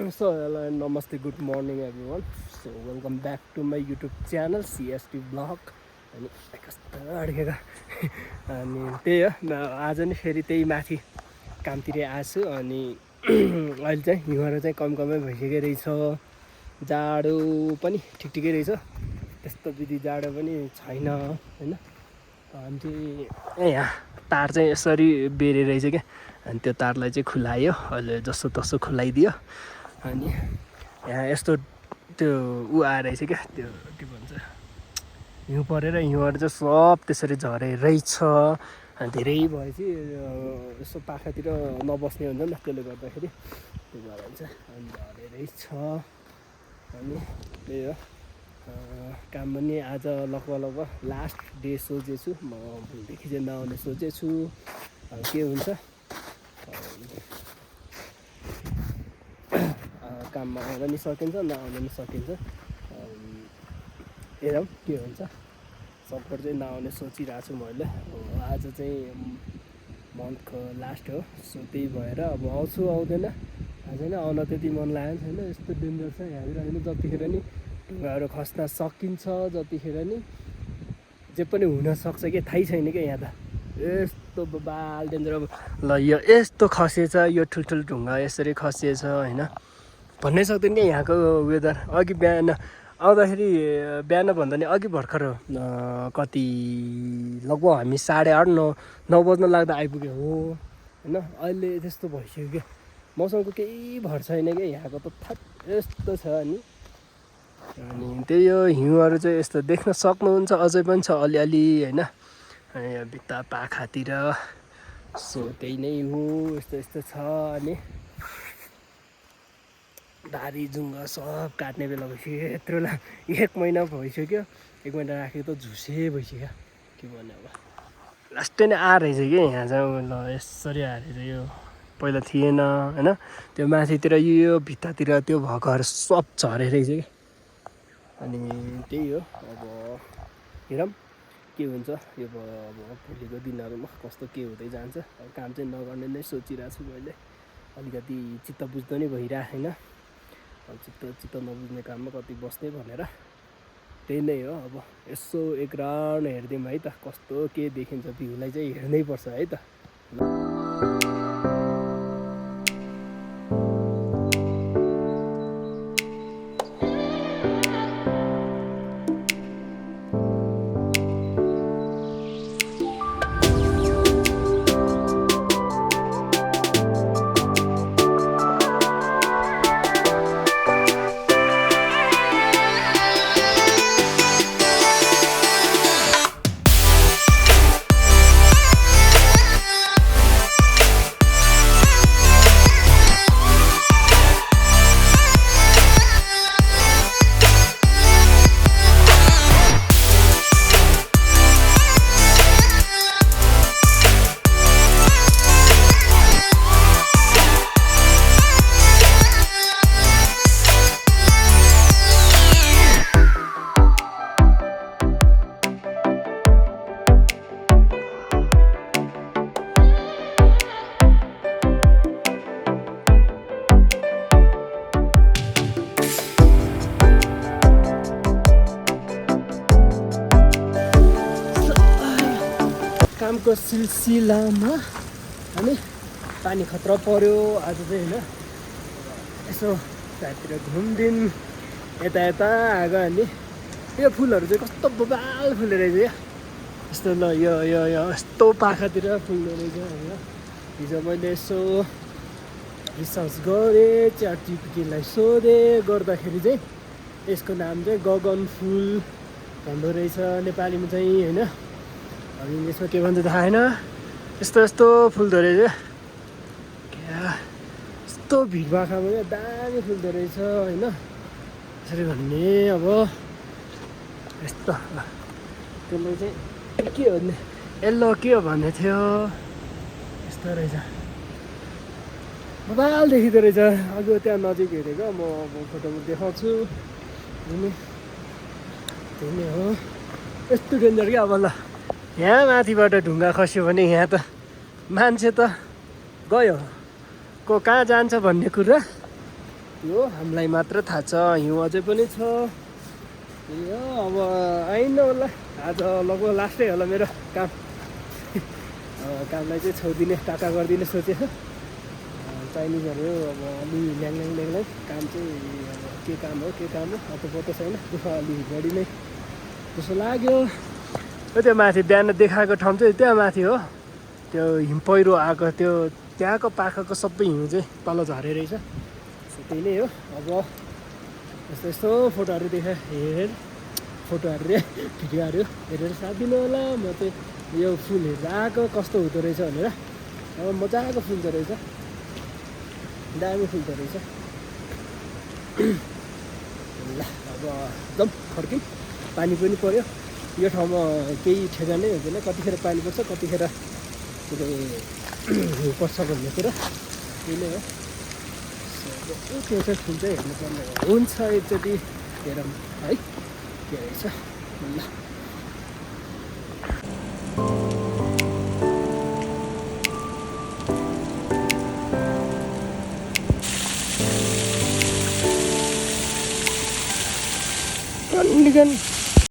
So hello and namaste, good morning everyone. So welcome back to my YouTube channel CST Vlog. अनि कस्तो अड्केको अनि त्यही हो आज नि फेरि त्यही माथि कामतिर आछु अनि अहिले चाहिँ हिउँहरू चाहिँ कमै भइसकेको रहेछ। जाडो पनि ठिकै रहेछ, त्यस्तो विधि जाडो पनि छैन हैन। अनि चाहिँ यहाँ तार चाहिँ यसरी बेरे रहेछ क्या, अनि त्यो तारलाई चाहिँ खुलायो, अहिले जसो तसो खुलाइदियो। अनि यहाँ यस्तो त्यो आएर रहेछ क्या, त्यो के भन्छ हिउँ परेर हिउँहरू चाहिँ सब त्यसरी झरे रहेछ। अनि धेरै भएपछि यसो पाखातिर नबस्ने हुन्छ नि त, त्यसले गर्दाखेरि त्यो भएर चाहिँ अनि झरे रहेछ। अनि त्यही हो काम पनि आज लगभग लास्ट डे सोचेछु म, भोलिदेखि चाहिँ नआउने सोचेछु, के हुन्छ काममा आउन पनि सकिन्छ नआउन पनि सकिन्छ, हेरौँ के हुन्छ। सबै चाहिँ नआउने सोचिरहेको छु मैले। आज चाहिँ मन्थको लास्ट हो, सो त्यही भएर अब आउँछु आउँदैन आज नै आउन त्यति मन लागेको छैन। यस्तो डेन्जर छ यहाँनिर होइन, जतिखेर नि ढुङ्गाहरू खस्न सकिन्छ, जतिखेर नि जे पनि हुनसक्छ कि थाहै छैन क्या। यहाँ त यस्तो बाल डेन्जर, अब ल यो यस्तो खसिएछ, यो ठुल्ठुलो ढुङ्गा यसरी खसिएछ होइन, भन्नै सक्दैन क्या यहाँको वेदर। अघि बिहान आउँदाखेरि बिहानभन्दा नि अघि भर्खर कति लगभग हामी 8:30-9 बज्न लाग्दा आइपुग्यो हो होइन। अहिले त्यस्तो भइसक्यो क्या, मौसमको केही भर छैन क्या यहाँको त, यस्तो छ। अनि त्यही हो हिउँहरू चाहिँ यस्तो देख्न सक्नुहुन्छ, अझै पनि छ अलिअलि होइन, यहाँ भित्ता पाखातिर। सो त्यही नै हो, यस्तो यस्तो छ। अनि दारी जुङ्गा सब काट्ने बेला भइसक्यो, यत्रो 1 महिना भइसक्यो, 1 महिना राखेको त झुसे भइसक्यो। के भन्ने अब लास्टै नै आएर रहेछ कि यहाँ चाहिँ, ल यसरी आएर चाहिँ यो पहिला थिएन होइन। त्यो माथितिर यो भित्तातिर त्यो भएकोहरू सब झरेर रहेछ क्या। अनि त्यही हो अब हेरौँ के हुन्छ यो अब भोलिको दिनहरूमा कस्तो के हुँदै जान्छ। अब काम चाहिँ नगर्ने नै सोचिरहेको छु मैले, अलिकति चित्त बुझ्दो नै भइरहेको छैन। चित्त नबुझ्ने काममा कति बस्ने भनेर त्यही नै हो। अब यसो एक राउन्ड हेरिदिउँ है त, कस्तो के देखिन्छ भ्यूलाई चाहिँ हेर्नै पर्छ है त। कामको सिलसिलामा अनि पानी खतरा पर्यो आज चाहिँ होइन। यसो साइडतिर घुमदिउँ, यता आएको। अनि यो फुलहरू चाहिँ कस्तो बबाल फुल्दो रहेछ क्या, यस्तो ल यो यो यो यस्तो पाखातिर फुल्दो रहेछ होइन। हिजो मैले यसो रिसर्च गरेँ, ChatGPT-लाई सोधेँ, गर्दाखेरि चाहिँ यसको नाम चाहिँ गगन फुल भन्दो रहेछ नेपालीमा चाहिँ होइन। अनि यसमा के भन्छ थाहा छैन, यस्तो यस्तो फुल्दो रहेछ क्या, यस्तो भिडभाडमा क्या दामी फुल्दो रहेछ होइन। यसरी भन्ने अब यस्तो त्यसले चाहिँ के हो भने यल्लो के हो भन्ने थियो, यस्तो रहेछ बबाल देखिँदो रहेछ। अघि त्यहाँ नजिक हेरेको म, अब फोटोमा देखाउँछु नि, त्यही नै हो। यस्तो डेन्जर क्या। अब ल यहाँ माथिबाट ढुङ्गा खस्यो भने यहाँ त मान्छे त गयो, को कहाँ जान्छ भन्ने कुरा त्यो हामीलाई मात्र थाहा छ। हिउँ अझै पनि छ। त्यही हो, अब आइन्न होला। आज लगभग लास्टै होला मेरो काम। कामलाई चाहिँ छोडिदिने, टाटा गरिदिने सोचेको। चाइनिजहरू अब अलि ल्याङ काम चाहिँ अब के काम हो अतो पत्तो छैन। दुःख अलि बढी नै जस्तो लाग्यो। त्यो माथि बिहान देखाएको ठाउँ चाहिँ त्यहाँ माथि हो। त्यो हिम पहिरो आएको त्यो त्यहाँको पाखाको सबै हिउँ चाहिँ तल झरे रहेछ। त्यही नै हो। अब यस्तो फोटोहरू देखाएँ, फोटोहरू रे भिडियोहरू हेरेर साथ दिनु होला। म चाहिँ यो फुल हेर्दा आएको कस्तो हुँदो रहेछ भनेर। अब मजाको फुल्दो रहेछ, दामी फुल्दो रहेछ। ल अब एकदम फर्किम। पानी पनि पऱ्यो यो ठाउँमा, केही ठेगानै हुँदैन कतिखेर पानी पर्छ कतिखेर के अरे हिउँ पर्छ भन्ने कुरा। त्यही नै हो। त्यो चाहिँ फुल चाहिँ हेर्नुपर्ने हुन्छ। एकचोटि हेरौँ है के रहेछ। ल निगन